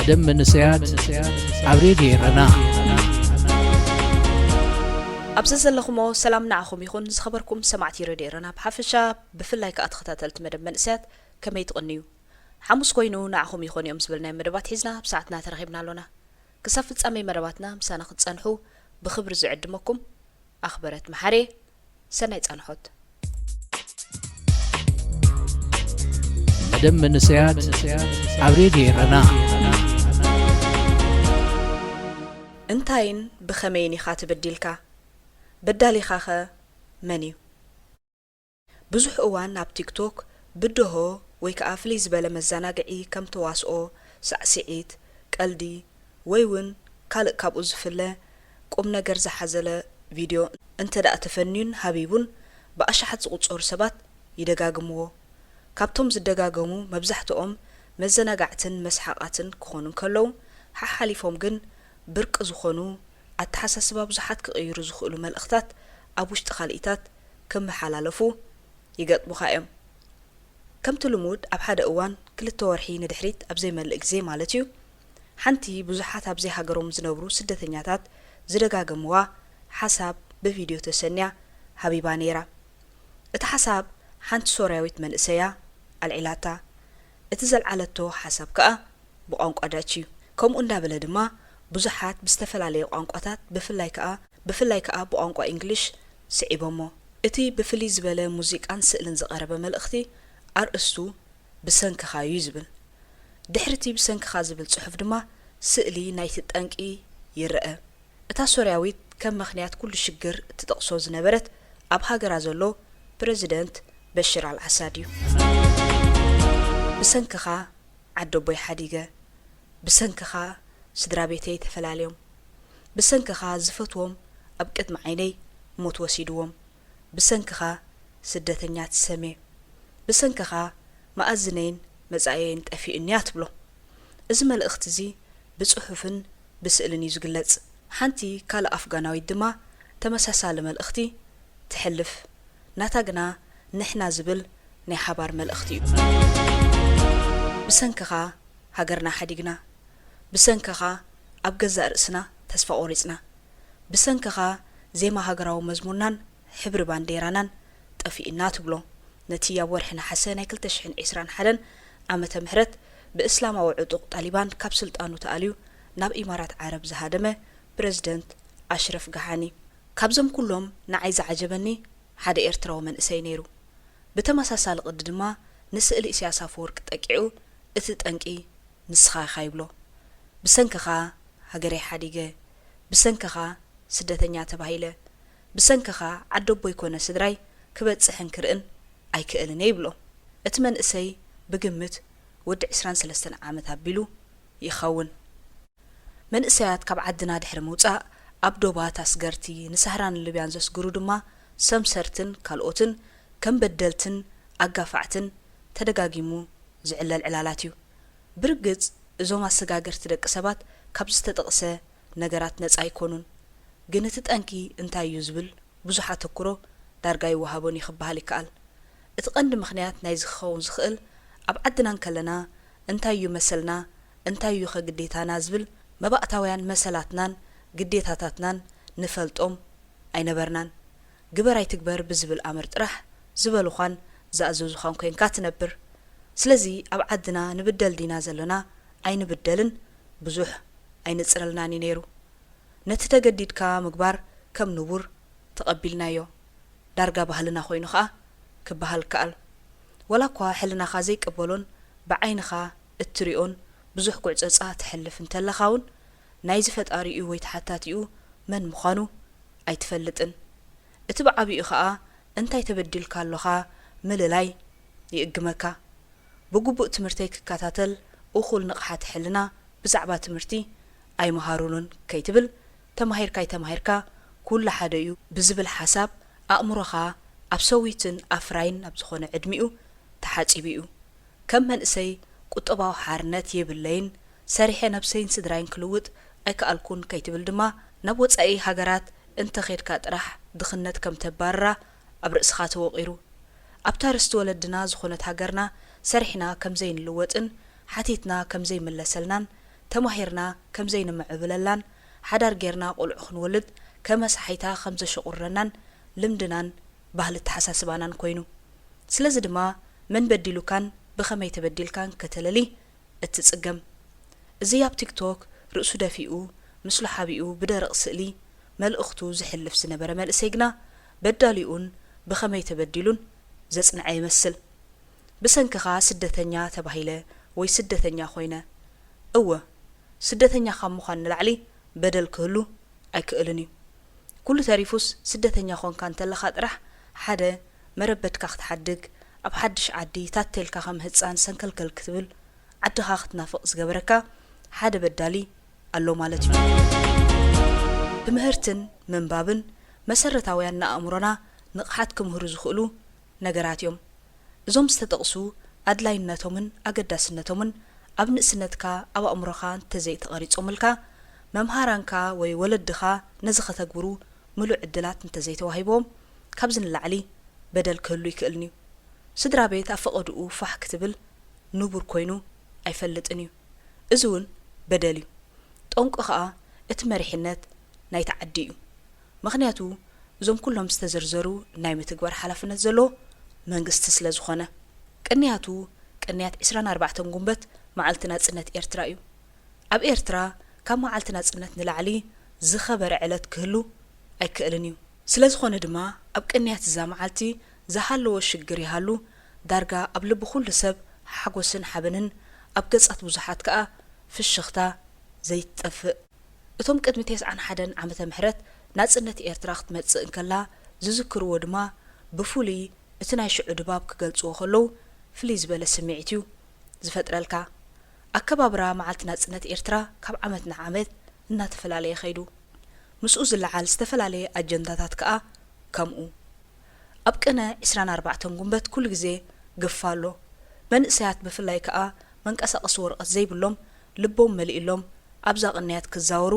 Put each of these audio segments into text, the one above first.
ደም መንእሰያት ኣብ ሬድዮ ኤረና። ኣብዚ ዘለኹሞ ሰላም ንዓኹም ይኹን። ዝኸበርኩም ሰማዕቲ ሬድዮ ኤረና ብሓፈሻ፣ ብፍላይ ከኣ ተኸታተልቲ መደብ መንእሰያት ከመይ ትቕንዩ? ሓሙስ ኮይኑ ንዓኹም ይኾኑ እዮም ዝብልናዮም መደባት ሒዝና ኣብ ሰዓትና ተረኺብና ኣሎና። ክሳብ ፍጻሜ መደባትና ምሳና ክትጸንሑ ብኽብሪ ዝዕድመኩም ኣኽበረት መሓሬ። ሰናይ ጻንሖት። መደብ መንእሰያት ኣብ ሬድዮ ኤረና። እንታይን ብኸመይን ኢኻ ተበዲልካ? በዳሊኻኸ መን እዩ? ብዙሕ እዋን ኣብ ቲክቶክ ብደሆ ወይ ከኣ ፍልይ ዝበለ መዘናግዒ ከም ተዋስኦ፣ ሳዕስዒት፣ ቀልዲ ወይ እውን ካልእ ካብኡ ዝፍለ ቁም ነገር ዝሓዘለ ቪድዮ እንተ ደኣ ተፈንዩን ሃቢቡን ብኣሽሓት ዝቑጸሩ ሰባት ይደጋግምዎ። ካብቶም ዝደጋገሙ መብዛሕትኦም መዘናጋዕትን መስሓቓትን ክኾኑ እንከለዉ፣ ሓሓሊፎም ግን ብርቂ ዝኾኑ ኣተሓሳስባ ብዙሓት ክቕይሩ ዝኽእሉ መልእኽታት ኣብ ውሽጢ ካልኢታት ክመሓላለፉ ይገጥሙኻ እዮም። ከምቲ ልሙድ ኣብ ሓደ እዋን ክልተ ወርሒ ንድሕሪት ኣብ ዘይመልእ ግዜ ማለት እዩ፣ ሓንቲ ብዙሓት ኣብ ዘይሃገሮም ዝነብሩ ስደተኛታት ዝደጋገምዋ ሓሳብ ብቪድዮ ተሰንያ ሃቢባ ነይራ። እቲ ሓሳብ ሓንቲ ሶርያዊት መንእሰያ ኣልዒላታ። እቲ ዘልዓለቶ ሓሳብ ከኣ ብቋንቋ ዳች እዩ። ከምኡ እንዳበለ ድማ ብዙሓት ብዝተፈላለየ ቋንቋታት ብፍላይ ከኣ ብፍላይ ከኣ ብቋንቋ ኢንግሊሽ ስዒቦሞ። እቲ ብፍልይ ዝበለ ሙዚቃን ስእልን ዝቐረበ መልእኽቲ ኣርእስቱ ብሰንክኻ እዩ ዝብል። ድሕሪ እቲ ብሰንክኻ ዝብል ጽሑፍ ድማ ስእሊ ናይቲ ጠንቂ ይረኣ። እታ ሶርያዊት ከም ምኽንያት ኩሉ ሽግር እትጠቕሶ ዝነበረት ኣብ ሃገራ ዘሎ ፕረዚደንት በሽር ኣልዓሳድ እዩ። ብሰንክኻ ዓደቦይ ሓዲገ፣ ብሰንክኻ ስድራ ቤተይ ተፈላልዮም፣ ብሰንክኻ ዝፈትዎም ኣብ ቅድሚ ዓይነይ ሞት ወሲድዎም፣ ብሰንክኻ ስደተኛ ትሰምየ፣ ብሰንክኻ መኣዝነይን መጻእየይን ጠፊኡኒያ ትብሎ። እዚ መልእኽቲ እዚ ብጽሑፍን ብስእልን እዩ ዝግለጽ። ሓንቲ ካልእ ኣፍጋናዊት ድማ ተመሳሳሊ መልእኽቲ ተሕልፍ። ናታ ግና ንሕና ዝብል ናይ ሓባር መልእኽቲ እዩ። ብሰንክኻ ሃገርና ሓዲግና፣ ብሰንክኻ ኣብ ገዛእ ርእስና ተስፋ ቆሪጽና፣ ብሰንክኻ ዜማ ሃገራዊ መዝሙርናን ሕብሪ ባንዴራናን ጠፊእና ትብሎ። ነቲ ኣብ ወርሒ ነሓሰ ናይ ክልተ ሽሕን ዕስራን ሓደን ዓመተ ምህረት ብእስላማዊ ዕጡቕ ጣሊባን ካብ ስልጣኑ ተኣልዩ ናብ ኢማራት ዓረብ ዝሃደመ ፕረዚደንት ኣሽረፍ ጋሓኒ። ካብዞም ኩሎም ንዓይ ዝዓጀበኒ ሓደ ኤርትራዊ መንእሰይ ነይሩ። ብተመሳሳሊ ቅዲ ድማ ንስእሊ ኢሳያስ ኣፈወርቂ ጠቂዑ እቲ ጠንቂ ንስኻ ኢኻ ይብሎ። ብሰንክኻ ሃገረይ ሓዲገ፣ ብሰንክኻ ስደተኛ ተባሂለ፣ ብሰንክኻ ዓደቦይ ኮነ ስድራይ ክበጽሕን ክርእን ኣይክእልን እየ ይብሎ። እቲ መንእሰይ ብግምት ወዲ ዕስራን ሰለስተን ዓመት ኣቢሉ ይኸውን። መንእሰያት ካብ ዓድና ድሕሪ ምውጻእ ኣብ ዶባት ኣስገርቲ፣ ንሳህራን ሊብያን ዘስግሩ ድማ ሰምሰርትን ካልኦትን ከም በደልትን ኣጋፋዕትን ተደጋጊሙ ዝዕለል ዕላላት እዩ። ብርግጽ እዞም ኣሰጋገርቲ ደቂ ሰባት ካብ ዝተጠቕሰ ነገራት ነጻ ኣይኮኑን። ግን እቲ ጠንቂ እንታይ እዩ ዝብል ብዙሕ ኣተኩሮ ዳርጋ ይወሃቦን እዩ ክበሃል ይከኣል። እቲ ቀንዲ ምኽንያት ናይዚ ክኸውን ዝኽእል ኣብ ዓድና እንከለና እንታይ እዩ መሰልና እንታይ እዩኸ ግዴታና ዝብል መባእታውያን መሰላትናን ግዴታታትናን ንፈልጦም ኣይነበርናን። ግበር ኣይትግበር ብዝብል ኣምር ጥራሕ ዝበሉኻን ዝኣዘዙኻን ኮይንካ ትነብር። ስለዚ ኣብ ዓድና ንብደል ዲና ዘለና ኣይንብደልን ብዙሕ ኣይነጽረልናን እዩ ነይሩ። ነቲ ተገዲድካ ምግባር ከም ንቡር ተቐቢልናዮ። ዳርጋ ባህልና ኮይኑ ኸኣ ክበሃል ይከኣል። ወላ እኳ ሕልናኻ ዘይቅበሎን ብዓይንኻ እትሪኦን ብዙሕ ጉዕጸጻ ተሕልፍ እንተለኻ እውን ናይዚ ፈጣሪኡ ወይ ተሓታቲኡ መን ምዃኑ ኣይትፈልጥን። እቲ ብዓቢኡ ኸኣ እንታይ ተበዲልካ ኣሎኻ ምልላይ ይእግመካ። ብግቡእ ትምህርተይ ክከታተል እኹል ንቕሓተ ሕልና ብዛዕባ ትምህርቲ ኣይመሃሩንን ከይትብል ተማሂርካ ኣይተማሂርካ ኩሉ ሓደ እዩ ብዝብል ሓሳብ ኣእምሮኻ ኣብ ሰዊትን ኣፍራይን ኣብ ዝኾነ ዕድሚኡ ተሓጺቡ እዩ። ከም መንእሰይ ቁጠባዊ ሓርነት የብለይን፣ ሰሪሐ ነብሰይን ስድራይን ክልውጥ ኣይከኣልኩን ከይትብል ድማ ናብ ወጻኢ ሃገራት እንተኸድካ ጥራሕ ድኽነት ከም ተባርራ ኣብ ርእስኻ ተወቒሩ። ኣብታ ርስቲ ወለድና ዝኾነት ሃገርና ሰሪሕና ከም ዘይንልወጥን ሓቲትና ከም ዘይምለሰልናን ተማሂርና ከም ዘይንምዕብለላን ሓዳር ጌርና ቆልዑ ክንወልድ ከመሳሒታ ከም ዘሸቑረናን ልምድናን ባህሊ ኣተሓሳስባናን ኮይኑ። ስለዚ ድማ መን በዲሉካን ብኸመይ ተበዲልካን ከተለሊ እትጽገም። እዚ ኣብ ቲክቶክ ርእሱ ደፊኡ ምስሉ ሓቢኡ ብደረቕ ስእሊ መልእኽቱ ዝሕልፍ ዝነበረ መንእሰይ ግና በዳሊኡን ብኸመይ ተበዲሉን ዘጽንዐ ይመስል። ብሰንክኻ ስደተኛ ተባሂለ ወይ ስደተኛ ኮይነ። እወ፣ ስደተኛ ካብ ምዃን ንላዕሊ በደል ክህሉ ኣይክእልን እዩ። ኩሉ ተሪፉስ ስደተኛ ኾንካ እንተለኻ ጥራሕ ሓደ መረበትካ ክትሓድግ፣ ኣብ ሓድሽ ዓዲ ታተልካ ከም ህጻን ሰንከልከል ክትብል ዓድኻ ክትናፍቕ ዝገበረካ ሓደ በዳሊ ኣሎ ማለት እዩ። ትምህርትን ምንባብን መሰረታውያን ንኣእምሮና ንቕሓት ክምህሩ ዝኽእሉ ነገራት እዮም። እዞም ዝተጠቕሱ ኣድላይነቶምን ኣገዳስነቶምን ኣብ ንእስነትካ ኣብ ኣእምሮኻ እንተዘይተቐሪጾምልካ፣ መምሃራንካ ወይ ወለድኻ ነዚ ከተግብሩ ምሉእ ዕድላት እንተዘይተዋሂብዎም፣ ካብዚ ንላዕሊ በደል ክህሉ ኣይክእልን እዩ። ስድራ ቤት ኣብ ፈቐድኡ ፋሕ ክትብል ንቡር ኮይኑ ኣይፈልጥን እዩ። እዚ እውን በደል እዩ። ጠንቁ ኸኣ እቲ መሪሕነት ናይቲ ዓዲ እዩ። ምኽንያቱ እዞም ኩሎም ዝተዘርዘሩ ናይ ምትግባር ሓላፍነት ዘለዎ መንግስቲ ስለ ዝኾነ። ቅንያቱ ቅንያት ዕስራን ኣርባዕተን ጉንበት መዓልቲ ናጽነት ኤርትራ እዩ። ኣብ ኤርትራ ካብ መዓልቲ ናጽነት ንላዕሊ ዝኸበረ ዕለት ክህሉ ኣይክእልን እዩ። ስለ ዝኾነ ድማ ኣብ ቅንያት እዛ መዓልቲ ዝሃለወ ሽግር ይሃሉ ዳርጋ ኣብ ልቢ ኩሉ ሰብ ሓጎስን ሓበንን ኣብ ገጻት ብዙሓት ከኣ ፍሽኽታ ዘይትጠፍእ። እቶም ቅድሚ ተስዓን ሓደን ዓመተ ምሕረት ናጽነት ኤርትራ ክትመጽእ እንከላ ዝዝክርዎ ድማ ብፍሉይ እቲ ናይ ሽዑ ድባብ ክገልጽዎ ከለዉ ፍልይ ዝበለ ስምዒት እዩ ዝፈጥረልካ። ኣከባብራ መዓልቲ ናጽነት ኤርትራ ካብ ዓመት ንዓመት እናተፈላለየ ከይዱ። ምስኡ ዝለዓል ዝተፈላለየ ኣጀንዳታት ከኣ ከምኡ። ኣብ ቅነ ዕስራን ኣርባዕተን ጉንበት ኩሉ ግዜ ግፋ ኣሎ። መንእሰያት ብፍላይ ከኣ መንቀሳቐሲ ወረቐት ዘይብሎም ልቦም መሊእሎም ኣብዛ ቅንያት ክዛወሩ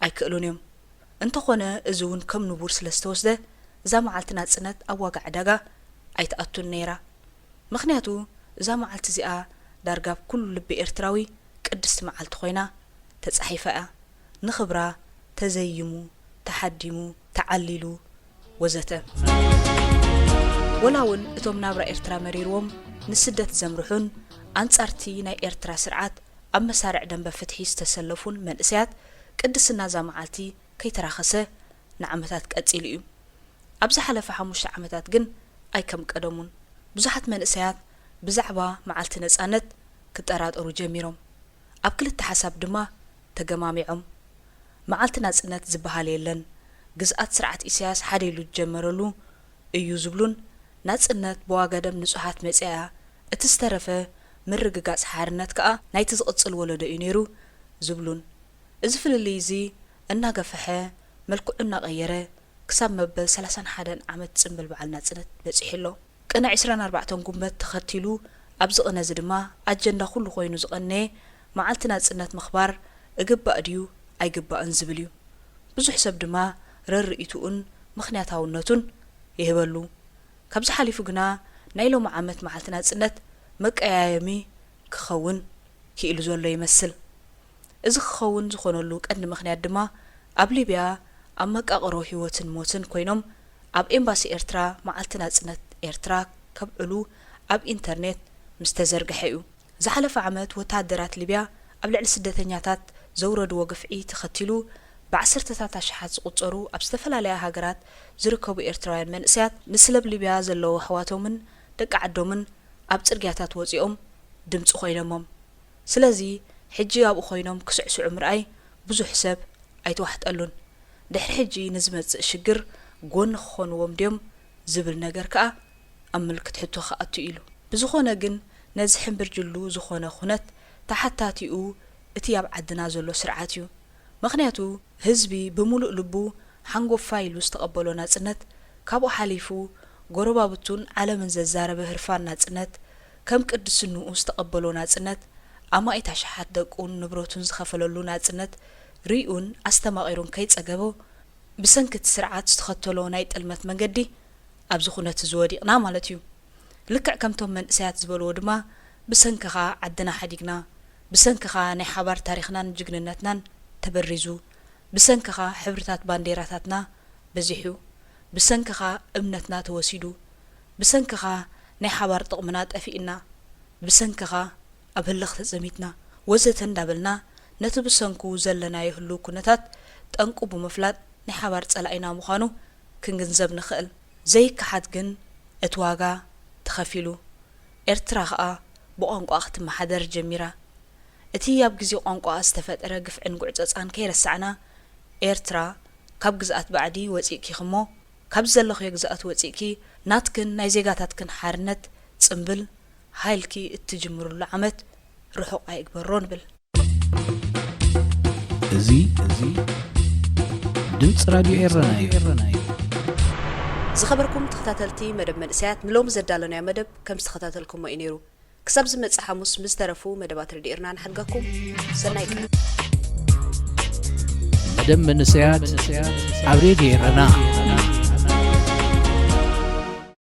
ኣይክእሉን እዮም። እንተኾነ እዚ እውን ከም ንቡር ስለ ዝተወስደ እዛ መዓልቲ ናጽነት ኣብ ዋጋ ዕዳጋ ኣይትኣቱን ነይራ። ምኽንያቱ እዛ መዓልቲ እዚኣ ዳርጋ ኣብ ኩሉ ልቢ ኤርትራዊ ቅድስቲ መዓልቲ ኮይና ተጻሒፋ እያ። ንኽብራ ተዘይሙ፣ ተሓዲሙ፣ ተዓሊሉ ወዘተ። ወላ እውን እቶም ናብራ ኤርትራ መሪርዎም ንስደት ዘምርሑን ኣንጻርቲ ናይ ኤርትራ ስርዓት ኣብ መሳርዕ ደንበ ፍትሒ ዝተሰለፉን መንእሰያት ቅድስና እዛ መዓልቲ ከይተራኸሰ ንዓመታት ቀጺሉ እዩ። ኣብ ዝሓለፈ ሓሙሽተ ዓመታት ግን ኣይከም ቀደሙን። ብዙሓት መንእሰያት ብዛዕባ መዓልቲ ነጻነት ክጠራጠሩ ጀሚሮም። ኣብ ክልተ ሓሳብ ድማ ተገማሚዖም። መዓልቲ ናጽነት ዝበሃል የለን፣ ግዝኣት ስርዓት ኢሳያስ ሓደ ኢሉ ዝጀመረሉ እዩ ዝብሉን ናጽነት ብዋጋ ደም ንጹሃት መጺኣ እያ፣ እቲ ዝተረፈ ምርግጋጽ ሓርነት ከኣ ናይቲ ዝቕጽል ወለዶ እዩ ነይሩ ዝብሉን። እዚ ፍልልይ እዚ እናገፈሐ መልክዑ እናቐየረ ክሳብ መበል ሰላሳን ሓደን ዓመት ጽምብል በዓል ናጽነት በጺሑ ኣሎ። ቅነ ዕስራን ኣርባዕተን ጉንበት ተኸቲሉ ኣብዚ ቅነ እዚ ድማ ኣጀንዳ ኩሉ ኮይኑ ዝቐነየ መዓልቲ ናጽነት ምኽባር እግባእ ድዩ ኣይግባእን ዝብል እዩ። ብዙሕ ሰብ ድማ ረርኢትኡን ምኽንያታውነቱን ይህበሉ። ካብዚ ሓሊፉ ግና ናይ ሎሚ ዓመት መዓልቲ ናጽነት መቀያየሚ ክኸውን ክኢሉ ዘሎ ይመስል። እዚ ክኸውን ዝኾነሉ ቀንዲ ምኽንያት ድማ ኣብ ሊብያ ኣብ መቃቕሮ ህይወትን ሞትን ኮይኖም ኣብ ኤምባሲ ኤርትራ መዓልቲ ናጽነት ኤርትራ ከብዕሉ ኣብ ኢንተርኔት ምስ ተዘርግሐ እዩ። ዝሓለፈ ዓመት ወተሃደራት ሊብያ ኣብ ልዕሊ ስደተኛታት ዘውረድዎ ግፍዒ ተኸቲሉ ብዓሰርተታት ኣሽሓት ዝቑጸሩ ኣብ ዝተፈላለያ ሃገራት ዝርከቡ ኤርትራውያን መንእሰያት ንስለብ ሊብያ ዘለዉ ኣሕዋቶምን ደቂ ዓዶምን ኣብ ጽርግያታት ወጺኦም ድምጺ ኮይኖሞም። ስለዚ ሕጂ ኣብኡ ኮይኖም ክስዕስዑ ምርኣይ ብዙሕ ሰብ ኣይተዋሕጠሉን። ድሕሪ ሕጂ ንዝመጽእ ሽግር ጎኒ ክኾንዎም ድዮም ዝብል ነገር ከኣ ኣብ ምልክት ሕቶ ክኣቱ ኢሉ። ብዝኾነ ግን ነዚ ሕምብርጅሉ ዝኾነ ኩነት ተሓታቲኡ እቲ ኣብ ዓድና ዘሎ ስርዓት እዩ። ምኽንያቱ ህዝቢ ብምሉእ ልቡ ሓንጎፋይ ኢሉ ዝተቐበሎ ናጽነት፣ ካብኡ ሓሊፉ ጎረባብቱን ዓለምን ዘዛረበ ህርፋን ናጽነት፣ ከም ቅድስንኡ ዝተቐበሎ ናጽነት፣ ኣማኢት ኣሽሓት ደቁን ንብረቱን ዝኸፈለሉ ናጽነት ርእዩን ኣስተማቒሩን ከይጸገቦ፣ ብሰንኪ እቲ ስርዓት ዝተኸተሎ ናይ ጥልመት መንገዲ ኣብዚ ኩነት እዚ ወዲቕና ማለት እዩ። ልክዕ ከምቶም መንእሰያት ዝበልዎ ድማ፣ ብሰንክኻ ዓድና ሓዲግና፣ ብሰንክኻ ናይ ሓባር ታሪኽናን ጅግንነትናን ተበሪዙ። ብሰንክኻ ሕብርታት ባንዴራታትና በዚሑ። ብሰንክኻ እምነትና ተወሲዱ። ብሰንክኻ ናይ ሓባር ጥቕምና ጠፊእና። ብሰንክኻ ኣብ ህልኽ ተጸሚትና። ወዘተ እንዳበልና ነቲ ብሰንኩ ዘለናዮ ህሉው ኩነታት ጠንቁ ብምፍላጥ ናይ ሓባር ጸላኢና ምዃኑ ክንግንዘብ ንኽእል። ዘይከሓድ ግን እቲ ዋጋ ተኸፊሉ። ኤርትራ ኸኣ ብቋንቋኣ ክትመሓደር ጀሚራ። እቲ ኣብ ግዜ ቋንቋኣ ዝተፈጠረ ግፍዕን ጉዕጸጻን ከይረሳዕና፣ ኤርትራ ካብ ግዝኣት ባዕዲ ወጺእኪ እሞ፣ ካብዚ ዘለኽዮ ግዝኣት ወጺእኪ ናትክን ናይ ዜጋታትክን ሓርነት ጽምብል ሃይልኪ እትጅምርሉ ዓመት ርሑቕ ኣይግበሮ ንብል። እዚ እዚ ድምፂ ራድዮ ኤረና እዩ። ዝኸበርኩም ተኸታተልቲ መደብ መንእሰያት፣ ንሎሚ ዘዳለናዮ መደብ ከም ዝተኸታተልኩሞ እዩ ነይሩ። ክሳብ ዝመጽእ ሓሙስ ምስ ዝተረፉ መደባት ሬድዮ ኤርና ንሓድገኩም። ሰናይ ቀን። መደብ መንእሰያት ኣብ ሬድዮ ኤረና።